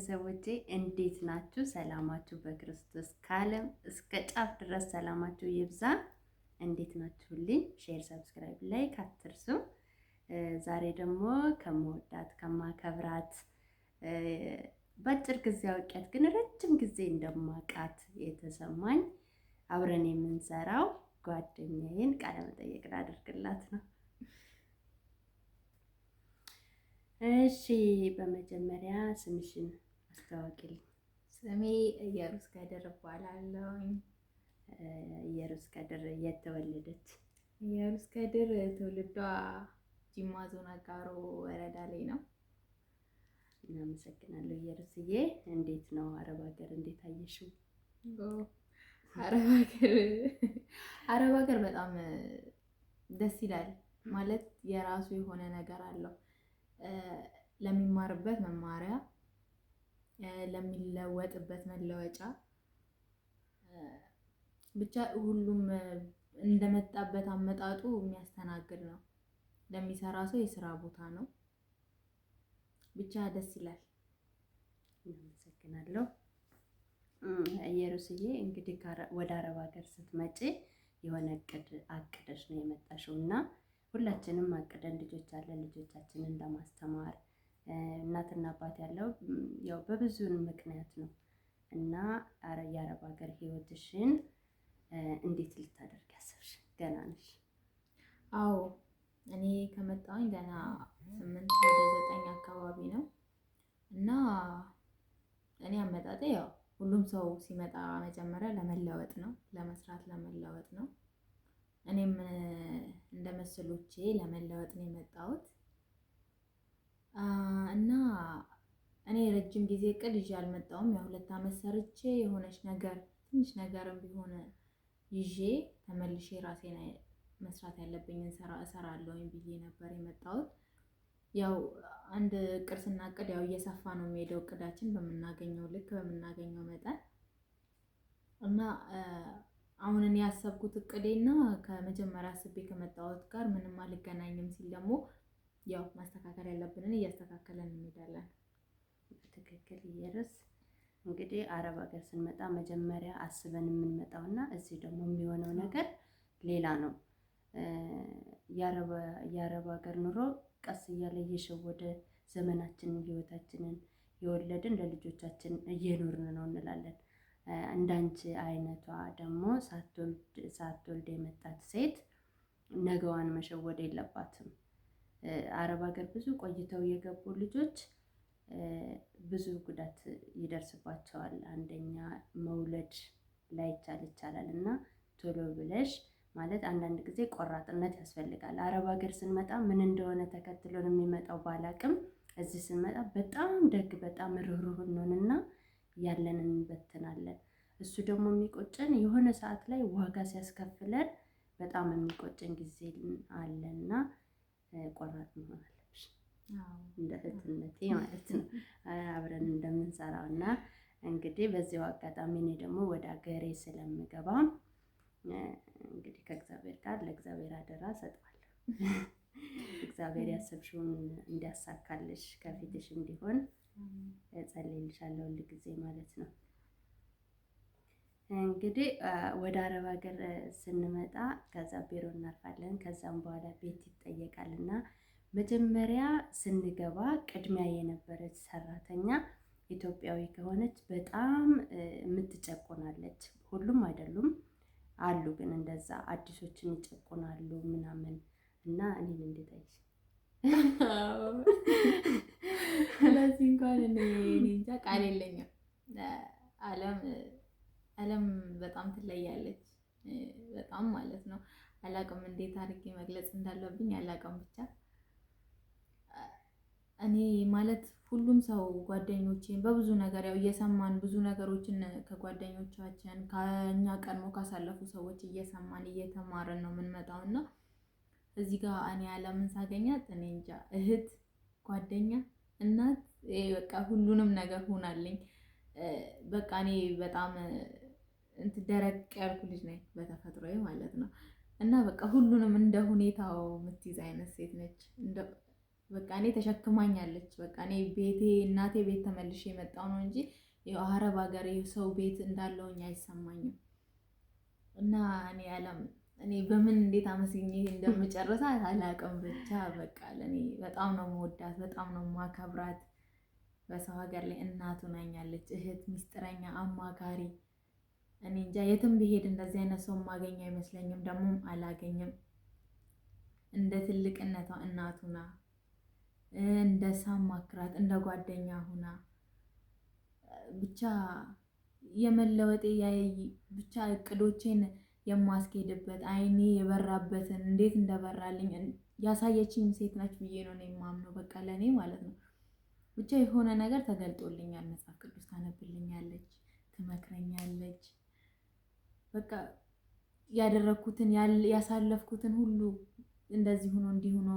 ቤተሰቦቼ እንዴት ናችሁ? ሰላማችሁ በክርስቶስ ከዓለም እስከ ጫፍ ድረስ ሰላማችሁ ይብዛ። እንዴት ናችሁልኝ? Share፣ subscribe፣ like አትርሱ። ዛሬ ደግሞ ከምወዳት ከማከብራት በአጭር ጊዜ አውቂያት ግን ረጅም ጊዜ እንደማውቃት የተሰማኝ አብረን የምንሰራው ጓደኛዬን ቃለ መጠየቅ ላደርግላት ነው። እሺ፣ በመጀመሪያ ስምሽን አስተዋውቂልኝ። ስሜ ኢየሩስ ከድር እባላለሁኝ። ኢየሩስ ከድር የት ተወለደች? ኢየሩስ ከድር ትውልዷ ጅማ ዞን አጋሮ ወረዳ ላይ ነው። እናመሰግናለሁ ኢየሩስዬ። እንዴት ነው አረብ ሀገር እንዴት አየሽው? አረብ ሀገር አረብ ሀገር በጣም ደስ ይላል። ማለት የራሱ የሆነ ነገር አለው። ለሚማርበት መማሪያ፣ ለሚለወጥበት መለወጫ፣ ብቻ ሁሉም እንደመጣበት አመጣጡ የሚያስተናግድ ነው። ለሚሰራ ሰው የስራ ቦታ ነው። ብቻ ደስ ይላል። እናመሰግናለሁ ኢየሩስዬ። እንግዲህ ወደ አረብ ሀገር ስትመጪ የሆነ እቅድ አቅደሽ ነው የመጣሽው እና ሁላችንም አቅደን ልጆች አለን። ልጆቻችንን ለማስተማር እናትና አባት ያለው ያው በብዙ ምክንያት ነው እና የአረብ ሀገር ህይወትሽን እንዴት ልታደርግ ያሰብሽ? ገና ነሽ? አዎ፣ እኔ ከመጣሁኝ ገና 8 ወደ 9 አካባቢ ነው። እና እኔ አመጣጤ ያው ሁሉም ሰው ሲመጣ መጀመሪያ ለመለወጥ ነው፣ ለመስራት ለመለወጥ ነው። እኔም እንደ መሰሎቼ ለመለወጥ ነው የመጣሁት። እና እኔ ረጅም ጊዜ እቅድ ይዤ አልመጣሁም። ያው 2 ዓመት ሰርቼ የሆነች ነገር ትንሽ ነገርም ቢሆን ይዤ ተመልሼ ራሴን መስራት ያለብኝን ስራ እሰራለሁኝ ብዬ ነበር የመጣሁት። ያው አንድ እቅድ ስናቅድ ያው እየሰፋ ነው የሚሄደው እቅዳችን በምናገኘው ልክ በምናገኘው መጠን። እና አሁን እኔ ያሰብኩት እቅዴና ከመጀመሪያ አስቤ ከመጣሁት ጋር ምንም አልገናኝም ሲል ደግሞ ያው ማስተካከል ያለብንን እያስተካከለን እንሄዳለን። በትክክል ኢየሩስ። እንግዲህ አረብ ሀገር ስንመጣ መጀመሪያ አስበን የምንመጣው እና እዚህ ደግሞ የሚሆነው ነገር ሌላ ነው። የአረብ ሀገር ኑሮ ቀስ እያለ እየሸወደ ዘመናችንን ህይወታችንን የወለድን ለልጆቻችን እየኖርን ነው እንላለን። እንዳንቺ አይነቷ ደግሞ ሳትወልድ የመጣች ሴት ነገዋን መሸወድ የለባትም። አረብ ሀገር ብዙ ቆይተው የገቡ ልጆች ብዙ ጉዳት ይደርስባቸዋል። አንደኛ መውለድ ላይቻል ይቻላል እና ቶሎ ብለሽ ማለት አንዳንድ ጊዜ ቆራጥነት ያስፈልጋል። አረብ ሀገር ስንመጣ ምን እንደሆነ ተከትሎን የሚመጣው ባላቅም እዚህ ስንመጣ በጣም ደግ በጣም ርህሩህ እንሆንና ያለንን እንበትናለን። እሱ ደግሞ የሚቆጨን የሆነ ሰዓት ላይ ዋጋ ሲያስከፍለን በጣም የሚቆጨን ጊዜ አለና ቆራጥ መሆን አለብሽ። እንደ እህትነቴ ማለት ነው አብረን እንደምንሰራው። እና እንግዲህ በዚያው አጋጣሚ እኔ ደግሞ ወደ ሀገሬ ስለምገባ እንግዲህ ከእግዚአብሔር ጋር ለእግዚአብሔር አደራ እሰጠዋለሁ። እግዚአብሔር ያሰብሽውን እንዲያሳካልሽ ከፊትሽ እንዲሆን እጸልይልሻለሁ ሁል ጊዜ ማለት ነው። እንግዲህ ወደ አረብ ሀገር ስንመጣ ከዛ ቢሮ እናርፋለን። ከዛም በኋላ ቤት ይጠየቃል እና መጀመሪያ ስንገባ ቅድሚያ የነበረች ሰራተኛ ኢትዮጵያዊ ከሆነች በጣም የምትጨቆናለች። ሁሉም አይደሉም አሉ፣ ግን እንደዛ አዲሶችን ይጨቆናሉ ምናምን። እና እኔን እንዴት አየሽ? ለዚህ እንኳን እኔ እንጃ ቃል የለኝም። አለም አለም በጣም ትለያለች። በጣም ማለት ነው። አላቅም እንዴት አድርጌ መግለጽ እንዳለብኝ አላቅም። ብቻ እኔ ማለት ሁሉም ሰው ጓደኞቼን በብዙ ነገር ያው እየሰማን ብዙ ነገሮችን ከጓደኞቻችን ከእኛ ቀድሞ ካሳለፉ ሰዎች እየሰማን እየተማርን ነው የምንመጣው። እና እዚህ ጋር እኔ አለምን ሳገኛት እኔ እንጃ እህት፣ ጓደኛ፣ እናት በቃ ሁሉንም ነገር ሆናልኝ። በቃ እኔ በጣም እንትን ደረቅ ያልኩ ልጅ ነኝ በተፈጥሮዬ ማለት ነው። እና በቃ ሁሉንም እንደ ሁኔታው የምትይዝ አይነት ሴት ነች። በቃ እኔ ተሸክማኛለች። በቃ እኔ ቤቴ እናቴ ቤት ተመልሼ የመጣው ነው እንጂ አረብ ሀገር ሰው ቤት እንዳለውኝ አይሰማኝም። እና እኔ አለም እኔ በምን እንዴት አመስግኜ እንደምጨርሳት አላውቅም። ብቻ በቃ ለእኔ በጣም ነው የምወዳት፣ በጣም ነው የማከብራት። በሰው ሀገር ላይ እናቱ ናኛለች፣ እህት፣ ሚስጥረኛ፣ አማካሪ። እኔ እንጃ የትም ብሄድ እንደዚህ አይነት ሰው የማገኝ አይመስለኝም፣ ደግሞም አላገኝም። እንደ ትልቅነቷ እናቱና እንደ ሳማክራት እንደ ጓደኛ ሁና ብቻ የመለወጤ ብቻ እቅዶቼን የማስኬድበት አይኔ የበራበትን እንዴት እንደበራልኝ ያሳየችኝ ሴት ናች ብዬ ነው የማምነው። በቃ ለእኔ ማለት ነው። ብቻ የሆነ ነገር ተገልጦልኛል። መጽሐፍ ቅዱስ ታነብልኛለች፣ ትመክረኛለች። በቃ ያደረግኩትን ያሳለፍኩትን ሁሉ እንደዚህ ሆኖ እንዲህ ሆኖ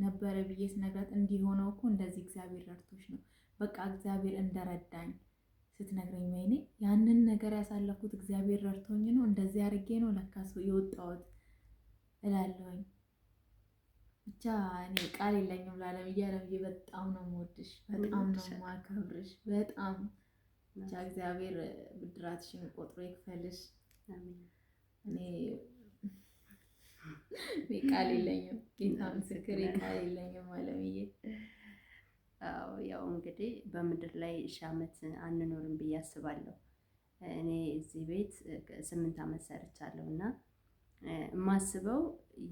ነበረ ብዬ ስነግራት እንዲህ ሆኖ እኮ እንደዚህ እግዚአብሔር ረድቶሽ ነው፣ በቃ እግዚአብሔር እንደረዳኝ ስትነግረኝ ወይኔ ያንን ነገር ያሳለፍኩት እግዚአብሔር ረድቶኝ ነው፣ እንደዚህ አድርጌ ነው ለካ የወጣሁት እላለሁኝ። ብቻ እኔ ቃል የለኝም ለዓለምዬ። ዓለምዬ በጣም ነው የምወድሽ፣ በጣም ነው የማከብርሽ። በጣም ብቻ እግዚአብሔር ብድራትሽን ቆጥሮ ይክፈልሽ። እኔ ቃል የለኝም፣ ጌታ ምስክሬ ቃል የለኝም ዓለምዬ። አዎ ያው እንግዲህ በምድር ላይ 1000 ዓመት አንኖርም ብዬ አስባለሁ። እኔ እዚህ ቤት 8 ዓመት ሰርቻለሁ እና የማስበው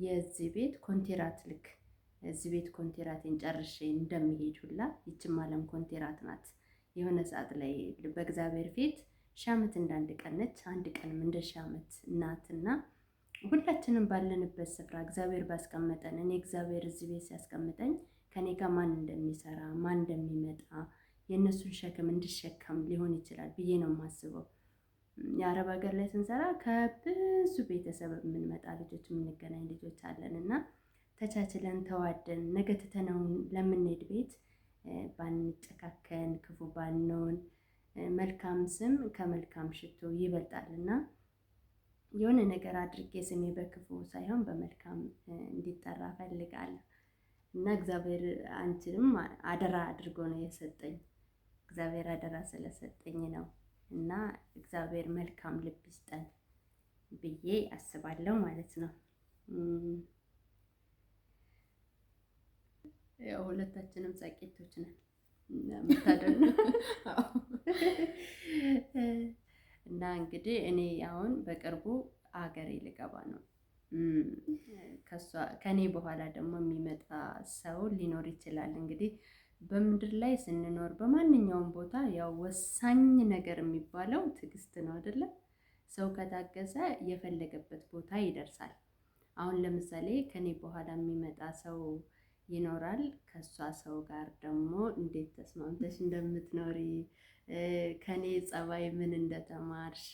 የዚህ ቤት ኮንትራት ልክ እዚህ ቤት ኮንትራቴን ጨርሼ እንደሚሄድ ሁላ ይችም ዓለም ኮንትራት ናት። የሆነ ሰዓት ላይ በእግዚአብሔር ፊት 1000 ዓመት እንደ አንድ ቀን ነች፣ አንድ ቀንም እንደ 1000 ዓመት ናትና ሁላችንም ባለንበት ስፍራ እግዚአብሔር ባስቀመጠን፣ እኔ እግዚአብሔር እዚህ ቤት ሲያስቀምጠኝ ከኔ ጋር ማን እንደሚሰራ ማን እንደሚመጣ የእነሱን ሸክም እንድሸከም ሊሆን ይችላል ብዬ ነው የማስበው። የአረብ ሀገር ላይ ስንሰራ ከብዙ ቤተሰብ የምንመጣ ልጆች የምንገናኝ ልጆች አለን እና ተቻችለን ተዋደን ነገ ትተነው ለምንሄድ ቤት ባንጨካከን፣ ክፉ ባንሆን፣ መልካም ስም ከመልካም ሽቶ ይበልጣል እና የሆነ ነገር አድርጌ ስሜ በክፉ ሳይሆን በመልካም እንዲጠራ እፈልጋለሁ። እና እግዚአብሔር አንቺንም አደራ አድርጎ ነው የሰጠኝ። እግዚአብሔር አደራ ስለሰጠኝ ነው። እና እግዚአብሔር መልካም ልብ ይስጠን ብዬ አስባለሁ ማለት ነው። ያው ሁለታችንም ጸቂቶች ነን መታደል ነው። እና እንግዲህ እኔ አሁን በቅርቡ አገሬ ልገባ ነው። ከኔ በኋላ ደግሞ የሚመጣ ሰው ሊኖር ይችላል። እንግዲህ በምድር ላይ ስንኖር በማንኛውም ቦታ ያው ወሳኝ ነገር የሚባለው ትዕግስት ነው አይደለ? ሰው ከታገሰ የፈለገበት ቦታ ይደርሳል። አሁን ለምሳሌ ከኔ በኋላ የሚመጣ ሰው ይኖራል። ከሷ ሰው ጋር ደግሞ እንዴት ተስማምተሽ እንደምትኖሪ፣ ከኔ ጸባይ ምን እንደተማርሽ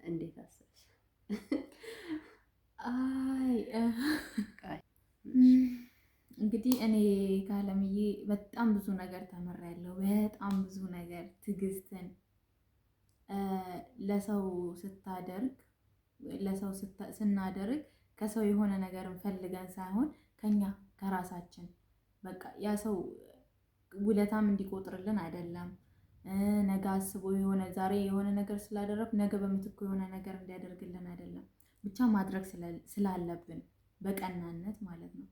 እንዴት አሰብሽ? አይ እንግዲህ እኔ ከአለምዬ በጣም ብዙ ነገር ተምሬያለሁ። በጣም ብዙ ነገር ትዕግስትን፣ ለሰው ስታደርግ ለሰው ስናደርግ ከሰው የሆነ ነገርን ፈልገን ሳይሆን ከኛ ከራሳችን በቃ ያ ሰው ውለታም እንዲቆጥርልን አይደለም። ነገ አስቦ የሆነ ዛሬ የሆነ ነገር ስላደረግ ነገ በምትኩ የሆነ ነገር እንዲያደርግልን አይደለም። ብቻ ማድረግ ስላለብን በቀናነት ማለት ነው።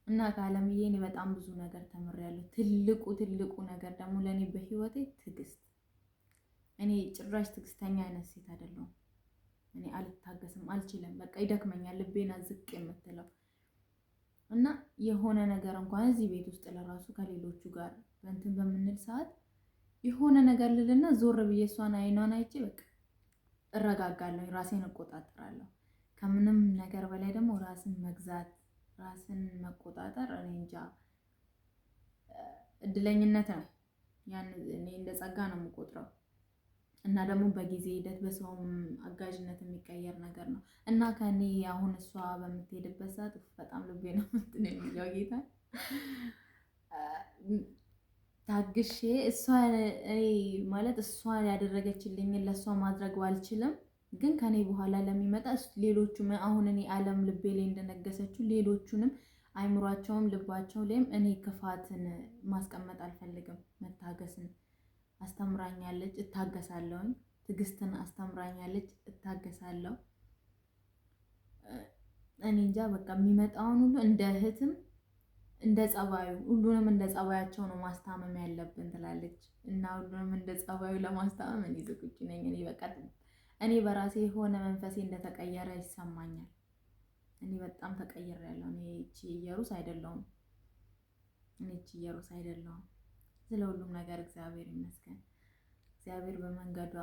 እና ከአለምዬ እኔ በጣም ብዙ ነገር ተምሬያለሁ። ትልቁ ትልቁ ነገር ደግሞ ለእኔ በህይወቴ ትዕግስት። እኔ ጭራሽ ትዕግስተኛ አይነት ሴት አይደለሁም። እኔ አልታገስም፣ አልችልም። በቃ ይደክመኛል፣ ልቤና ዝቅ የምትለው እና የሆነ ነገር እንኳን እዚህ ቤት ውስጥ ለራሱ ከሌሎቹ ጋር በእንትን በምንል ሰዓት የሆነ ነገር ልልና ዞር ብዬ እሷን አይኗን አይቼ በቃ እረጋጋለሁ፣ ራሴን እቆጣጠራለሁ። ከምንም ነገር በላይ ደግሞ ራስን መግዛት፣ ራስን መቆጣጠር እኔ እንጃ እድለኝነት ነው። ያን እኔ እንደ ጸጋ ነው የምቆጥረው። እና ደግሞ በጊዜ ሂደት በሰውም አጋዥነት የሚቀየር ነገር ነው። እና ከኔ አሁን እሷ በምትሄድበት ሰዓት በጣም ልቤ ነው እንትን የሚለው ጌታ ታግሼ እሷ እኔ ማለት እሷ ያደረገችልኝን ለእሷ ማድረግ ባልችልም ግን ከኔ በኋላ ለሚመጣ ሌሎቹም አሁን እኔ ዓለም ልቤ ላይ እንደነገሰችው ሌሎቹንም አይምሯቸውም ልባቸው ላይም እኔ ክፋትን ማስቀመጥ አልፈልግም። መታገስን አስተምራኛለች፣ እታገሳለሁኝ። ትዕግስትን አስተምራኛለች፣ እታገሳለሁ። እኔ እንጃ በቃ የሚመጣውን ሁሉ እንደ እህትም እንደ ጸባዩ ሁሉንም እንደ ጸባያቸው ነው ማስታመም ያለብን ትላለች እና ሁሉንም እንደ ጸባዩ ለማስታመም እኔ ዝግጁ ነኝ። እኔ በቃ እኔ በራሴ የሆነ መንፈሴ እንደተቀየረ ይሰማኛል። እኔ በጣም ተቀይሬያለሁ። እኔ እቺ ኢየሩስ አይደለሁም። እኔ እቺ ኢየሩስ አይደለሁም። ስለ ሁሉም ነገር እግዚአብሔር ይመስገን። እግዚአብሔር በመንገዷ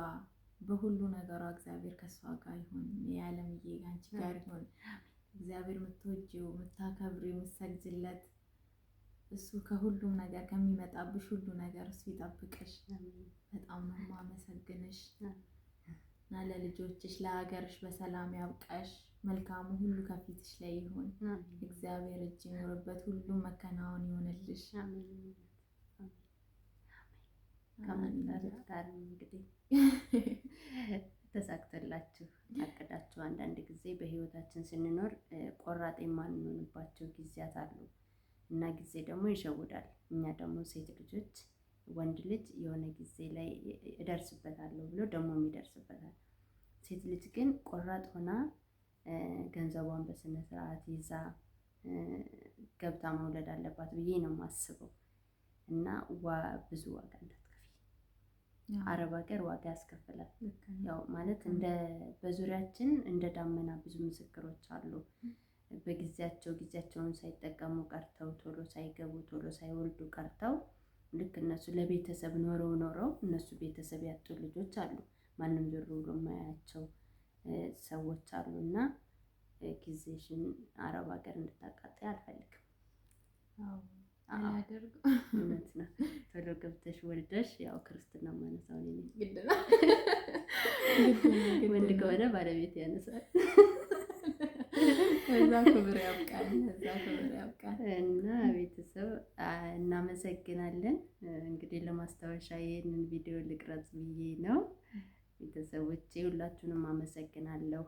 በሁሉ ነገሯ እግዚአብሔር ከእሷ ጋር ይሁን። የዓለምዬ አንቺ ጋር ይሁን። እግዚአብሔር የምትወጂው የምታከብሪው የምትሰግጂለት እሱ ከሁሉም ነገር ከሚመጣብሽ ሁሉ ነገር እሱ ይጠብቅሽ። በጣም ነው የማመሰግንሽ እና ለልጆችሽ ለሀገርሽ በሰላም ያብቃሽ። መልካሙ ሁሉ ከፊትሽ ላይ ይሁን። እግዚአብሔር እጅ ይኖርበት። ሁሉም መከናወን ይሆንልሽ። ከመጣት ጋር እንግዲህ ተሳክቶላችሁ አቅዳችሁ። አንዳንድ ጊዜ በህይወታችን ስንኖር ቆራጥ የማንሆንባቸው ጊዜያት አሉ እና ጊዜ ደግሞ ይሸውዳል። እኛ ደግሞ ሴት ልጆች፣ ወንድ ልጅ የሆነ ጊዜ ላይ እደርስበታለሁ ብሎ ደግሞ ይደርስበታል። ሴት ልጅ ግን ቆራጥ ሆና ገንዘቧን በስነ ስርዓት ይዛ ገብታ መውለድ አለባት ብዬ ነው የማስበው። እና ብዙ ዋጋ እንዳትከፍይ። አረብ ሀገር ዋጋ ያስከፍላል። ያው ማለት እንደ በዙሪያችን እንደ ዳመና ብዙ ምስክሮች አሉ። በጊዜያቸው ጊዜያቸውን ሳይጠቀሙ ቀርተው፣ ቶሎ ሳይገቡ፣ ቶሎ ሳይወልዱ ቀርተው፣ ልክ እነሱ ለቤተሰብ ኖረው ኖረው እነሱ ቤተሰብ ያጡ ልጆች አሉ። ማንም ዞር ብሎ የማያቸው ሰዎች አሉ። እና ጊዜሽን አረብ ሀገር እንድታቃጥይ አልፈልግም። እውነት ነው። ቶሎ ገብተሽ ወልደሽ ያው ክርስትና ማነሳው እኔ ነኝ። ወንድ ከሆነ ባለቤት ያነሳል። እዛ ክብር ያብቃል። እዛ ክብር ያብቃል። እና ቤተሰብ እናመሰግናለን። እንግዲህ ለማስታወሻ ይህንን ቪዲዮ ልቅረጽ ብዬ ነው። ቤተሰቦቼ ሁላችሁንም አመሰግናለሁ።